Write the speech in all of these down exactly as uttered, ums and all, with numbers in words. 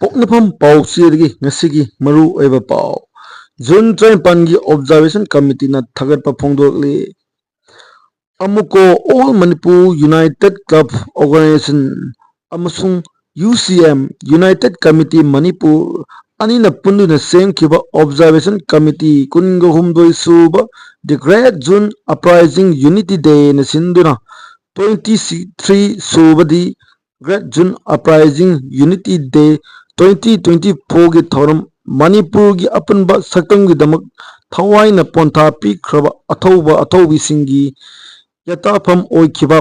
ꯄꯣꯛꯅꯐꯝ ꯄꯥꯎꯆꯦꯗꯒꯤ ꯉꯁꯤꯒꯤ ꯃꯔꯨ ꯑꯣꯏꯕ ꯄꯥꯎ꯫ ꯖꯨꯟ ꯇꯔꯥꯅꯤꯄꯥꯟꯒꯤ Observation Committeeꯅ ꯊꯥꯒꯠꯄ ꯐꯣꯡꯗꯣꯔꯛꯂꯤ꯫ ꯑꯃꯨꯛꯀꯣ, All Manipur United Club Organization ꯑꯃꯁꯨꯡ U C M, United Committee Manipur, ꯑꯅꯤꯅ ꯄꯨꯟꯗꯨꯅ ꯁꯦꯝꯈꯤꯕ Observation Committee ꯀꯨꯟꯒ ꯍꯨꯝꯗꯣꯏ ꯁꯨꯕ The Great June Uprising Unity Dayꯅ ꯁꯤꯟꯗꯨꯅ, ꯇ꯭ꯋꯦꯟꯇꯤ ꯊ꯭ꯔꯤ ꯁꯨꯕꯗꯤ Great June Uprising Unity Day twenty twenty-fourꯒꯤ ꯊꯧꯔꯝ ꯃꯅꯤꯄꯨꯔꯒꯤ ꯑꯄꯨꯟꯕ ꯁꯛꯇꯝꯒꯤꯗꯃꯛ ꯊꯋꯥꯏꯅ ꯄꯣꯟꯊꯥ ꯄꯤꯈ꯭ꯔꯕ ꯑꯊꯧꯕ ꯑꯊꯧꯕꯤꯁꯤꯡꯒꯤ ꯌꯥꯇꯥꯐꯝ ꯑꯣꯏꯈꯤꯕ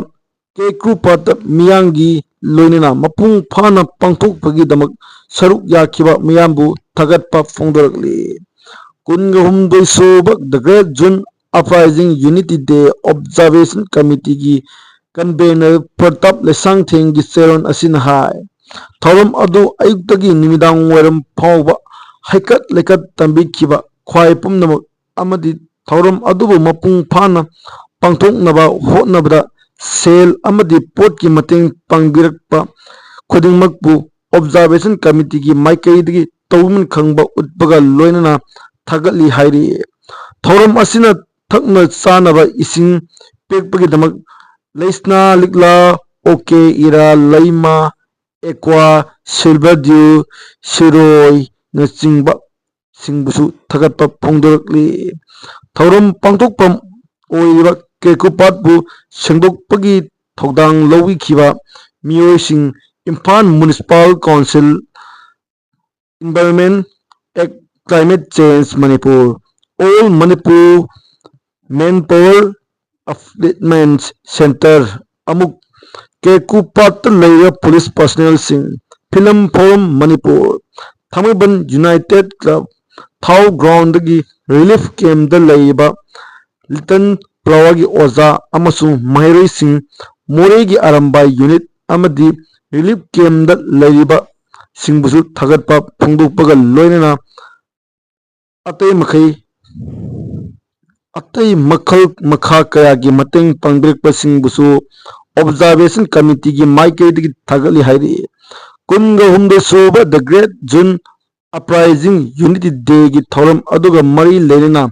ꯀꯦꯀ꯭ꯔꯨꯄꯥꯠꯇ ꯃꯤꯌꯥꯝꯒꯤ ꯂꯣꯏꯅꯅ ꯃꯄꯨꯡ ꯐꯥꯅ ꯄꯥꯡꯊꯣꯛꯄꯒꯤꯗꯃꯛ ꯁꯔꯨꯛ ꯌꯥꯈꯤꯕ ꯃꯤꯌꯥꯝꯕꯨ ꯊꯥꯒꯠꯄ ꯐꯣꯡꯗꯣꯔꯛꯂꯤ꯫ ꯀꯨꯟꯒ ꯍꯨꯝꯗꯣꯏ ꯁꯨꯕ The Great June Uprising Unity Day Observation Committeeꯒꯤ convener Pratap ꯂꯩꯁꯥꯡꯊꯦꯝꯒꯤ ꯆꯦꯔꯣꯜ ꯑꯁꯤꯅ ꯍꯥꯏ, ꯊꯧꯔꯝ ꯑꯗꯨ ꯑꯌꯨꯛꯇꯒꯤ ꯅꯨꯃꯤꯗꯥꯡ ꯋꯥꯏꯔꯝ ꯐꯥꯎꯕ ꯍꯩꯀꯠ ꯂꯩꯀꯠ ꯇꯝꯕꯤꯈꯤꯕ ꯈ꯭ꯋꯥꯏ ꯄꯨꯝꯅꯃꯛ ꯑꯃꯗꯤ ꯊꯧꯔꯝ ꯑꯗꯨꯕꯨ ꯃꯄꯨꯡ ꯐꯥꯅ ꯄꯥꯡꯊꯣꯛꯅꯕ ꯍꯣꯠꯅꯕꯗ ꯁꯦꯜ ꯑꯃꯗꯤ ꯄꯣꯠꯀꯤ ꯃꯇꯦꯡ ꯄꯥꯡꯕꯤꯔꯛꯄ ꯈꯨꯗꯤꯡꯃꯛꯄꯨ Observation Committeeꯒꯤ ꯃꯥꯏꯀꯩꯗꯒꯤ ꯇꯧꯐꯝ ꯈꯪꯕ ꯎꯠꯄꯒ ꯂꯣꯏꯅꯅ ꯊꯥꯒꯠꯂꯤ ꯍꯥꯏꯔꯤ꯫ ꯊꯧꯔꯝ ꯑꯁꯤꯅ ꯊꯛꯅ ꯆꯥꯅꯕ ꯏꯁꯤꯡ ꯄꯤꯔꯛꯄꯒꯤꯗꯃꯛ ꯂꯩꯁꯅꯥ, ꯂꯤꯛꯂꯥ, OK, ꯏꯔꯥ, ꯂꯩꯃ, Aqua, Silver Dew, ꯁꯤꯔꯣꯏꯅꯆꯤꯡꯕ ꯁꯤꯡꯕꯨꯁꯨ ꯊꯥꯒꯠꯄ ꯐꯣꯡꯗꯣꯔꯛꯂꯤ꯫ ꯊꯧꯔꯝ ꯄꯥꯡꯊꯣꯛꯐꯝ ꯑꯣꯏꯔꯤꯕ ꯀꯦꯀꯨꯄꯥꯠꯄꯨ ꯁꯦꯡꯗꯣꯛꯄꯒꯤ ꯊꯧꯗꯥꯡ ꯂꯧꯕꯤꯈꯤꯕ ꯃꯤꯑꯣꯏꯁꯤꯡ, Imphal Municipal Council, Environment and Climate Change Manipur, All Manipur Manpower Upliftment Centre, ꯑꯃꯨꯛ ꯀꯦꯀꯨꯄꯥꯠꯇ ꯂꯩꯔꯤꯕ police personnelꯁꯤꯡ, Film Forum Manipur, ꯊꯥꯡꯃꯩꯕꯟ United Club, ꯊꯥꯎ groundꯗꯒꯤ relief campꯇ ꯂꯩꯔꯤꯕ Little Flowerꯒꯤ ꯑꯣꯖꯥ ꯑꯃꯁꯨꯡ ꯃꯍꯩꯔꯣꯏꯁꯤꯡ, ꯃꯣꯔꯦꯒꯤ ꯑꯔꯥꯝꯕꯥꯏ unit ꯑꯃꯗꯤ relief campꯇ ꯂꯩꯔꯤꯕꯁꯤꯡꯕꯨꯁꯨ ꯊꯥꯒꯠꯄ ꯐꯣꯡꯗꯣꯛꯄꯒ ꯂꯣꯏꯅꯅ ꯑꯇꯩ ꯃꯈꯩ, ꯑꯇꯩ ꯃꯈꯜ ꯃꯈꯥ ꯀꯌꯥꯒꯤ ꯃꯇꯦꯡ ꯄꯥꯡꯕꯤꯔꯛꯄꯁꯤꯡꯕꯨꯁꯨ Observation Committeeꯒꯤ ꯃꯥꯏꯀꯩꯗꯒꯤ ꯊꯥꯒꯠꯂꯤ ꯍꯥꯏꯔꯤ꯫ ꯀꯨꯟꯒ ꯍꯨꯝꯗꯣꯏ ꯁꯨꯕ The Great June Uprising Unity Dayꯒꯤ ꯊꯧꯔꯝ ꯑꯗꯨꯒ ꯃꯔꯤ ꯂꯩꯅꯅ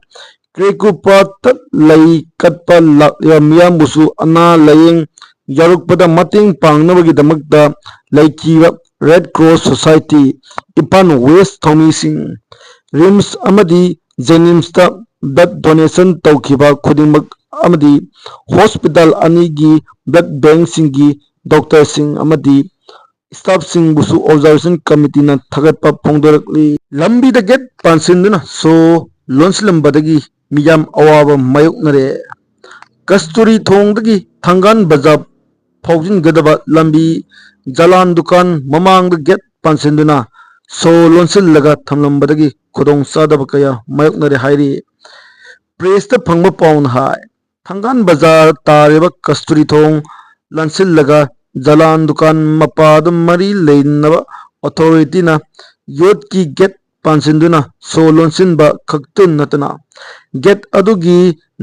ꯀ꯭ꯔꯦꯀꯨꯄꯥꯠꯇ ꯂꯩ ꯀꯠꯄ ꯂꯥꯛꯂꯤꯕ ꯃꯤꯌꯥꯝꯕꯨꯁꯨ ꯑꯅꯥ ꯂꯥꯌꯦꯡ ꯌꯥꯎꯔꯛꯄꯗ ꯃꯇꯦꯡ ꯄꯥꯡꯅꯕꯒꯤꯗꯃꯛꯇ ꯂꯩꯈꯤꯕ Red Cross Society, Imphal West ꯊꯧꯃꯤꯁꯤꯡ, RIMS ꯑꯃꯗꯤ JNIMSꯇ blood donation ꯇꯧꯈꯤꯕ ꯈꯨꯗꯤꯡꯃꯛ ꯑꯃꯗꯤ hospital ꯑꯅꯤꯒꯤ blood bankꯁꯤꯡꯒꯤ doctorꯁꯤꯡ ꯑꯃꯗꯤ staffꯁꯤꯡꯕꯨꯁꯨ Observation Committeeꯅ ꯊꯥꯒꯠꯄ ꯐꯣꯡꯗꯣꯔꯛꯂꯤ꯫ ꯂꯝꯕꯤꯗ gate ꯄꯥꯟꯁꯤꯟꯗꯨꯅ ꯁꯣ ꯂꯣꯟꯁꯤꯜꯂꯝꯕꯗꯒꯤ ꯃꯤꯌꯥꯝ ꯑꯋꯥꯕ ꯃꯥꯌꯣꯛꯅꯔꯦ꯫ ꯀꯁꯇꯨꯔꯤ ꯊꯣꯡꯗꯒꯤ ꯊꯪꯒꯥꯟ ꯕꯖꯥꯔ ꯐꯥꯎꯖꯤꯟꯒꯗꯕ ꯂꯝꯕꯤ ꯖꯂꯥꯟ ꯗꯨꯀꯥꯟ ꯃꯃꯥꯡꯗ gate ꯄꯥꯟꯁꯤꯟꯗꯨꯅ ꯁꯣ ꯂꯣꯟꯁꯤꯜꯂꯒ ꯊꯝꯂꯝꯕꯗꯒꯤ ꯈꯨꯗꯣꯡꯆꯥꯗꯕ ꯀꯌꯥ ꯃꯥꯌꯣꯛꯅꯔꯦ ꯍꯥꯏꯔꯤ꯫ Pressꯇ ꯐꯪꯕ ꯄꯥꯎꯅ ꯍꯥꯏ, ꯊꯪꯒꯥꯟ ꯕꯖꯥꯔ ꯇꯥꯔꯤꯕ ꯀꯁꯇꯨꯔꯤ ꯊꯣꯡ ꯂꯥꯟꯁꯤꯜꯂꯒ ꯖꯂꯥꯟ ꯗꯨꯀꯥꯟ ꯃꯄꯥꯗ ꯃꯔꯤ ꯂꯩꯅꯕ authorityꯅ ꯌꯣꯠꯀꯤ gate ꯄꯥꯟꯁꯤꯟꯗꯨꯅ ꯁꯣ ꯂꯣꯟꯁꯤꯟꯕ ꯈꯛꯇ ꯅꯠꯇꯅ gate ꯑꯗꯨꯒꯤ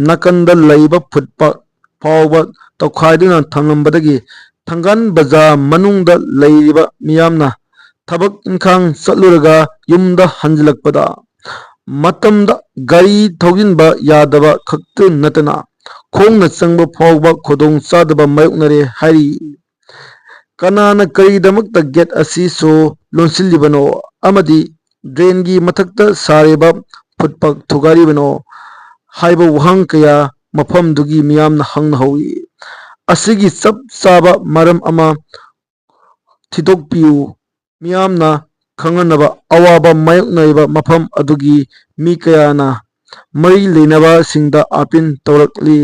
ꯅꯥꯀꯟꯗ ꯂꯩꯕ footpath ꯐꯥꯎꯕ ꯇꯧꯈꯥꯏꯗꯨꯅ ꯊꯝꯂꯝꯕꯗꯒꯤ ꯊꯪꯒꯥꯟ ꯕꯖꯥꯔ ꯃꯅꯨꯡꯗ ꯂꯩꯔꯤꯕ ꯃꯤꯌꯥꯝꯅ ꯊꯕꯛ ꯏꯪꯈꯥꯡ ꯆꯠꯂꯨꯔꯒ ꯌꯨꯝꯗ ꯍꯟꯖꯤꯜꯂꯛꯄꯗ ꯃꯇꯝꯗ ꯒꯥꯔꯤ ꯊꯧꯖꯤꯟꯕ ꯌꯥꯗꯕ ꯈꯛꯇ ꯅꯠꯇꯅ ꯈꯣꯡꯅ ꯆꯪꯕ ꯐꯥꯎꯕ ꯈꯨꯗꯣꯡ ꯆꯥꯗꯕ ꯃꯥꯌꯣꯛꯅꯔꯦ ꯍꯥꯏꯔꯤ꯫ ꯀꯅꯥꯅ ꯀꯔꯤꯒꯤꯗꯃꯛꯇ gate ꯑꯁꯤ ꯁꯣ ꯂꯣꯟꯁꯤꯜꯂꯤꯕꯅꯣ ꯑꯃꯗꯤ drainꯒꯤ ꯃꯊꯛꯇ ꯁꯥꯔꯤꯕ footpath ꯊꯨꯒꯥꯏꯔꯤꯕꯅꯣ ꯍꯥꯏꯕ ꯋꯥꯍꯪ ꯀꯌꯥ ꯃꯐꯝꯗꯨꯒꯤ ꯃꯤꯌꯥꯝꯅ ꯍꯪꯅꯍꯧꯏ꯫ ꯑꯁꯤꯒꯤ ꯆꯞ ꯆꯥꯕ ꯃꯔꯝ ꯑꯃ ꯊꯤꯗꯣꯛꯄꯤꯌꯨ꯫ ꯃꯤꯌꯥꯝꯅ ꯈꯪꯅꯅꯕ ꯑꯋꯥꯕ ꯃꯥꯌꯣꯛꯅꯔꯤꯕ ꯃꯐꯝ ꯑꯗꯨꯒꯤ ꯃꯤ ꯀꯌꯥꯅ ꯃꯔꯤ ꯂꯩꯅꯕꯁꯤꯡꯗ appeal ꯇꯧꯔꯛꯂꯤ꯫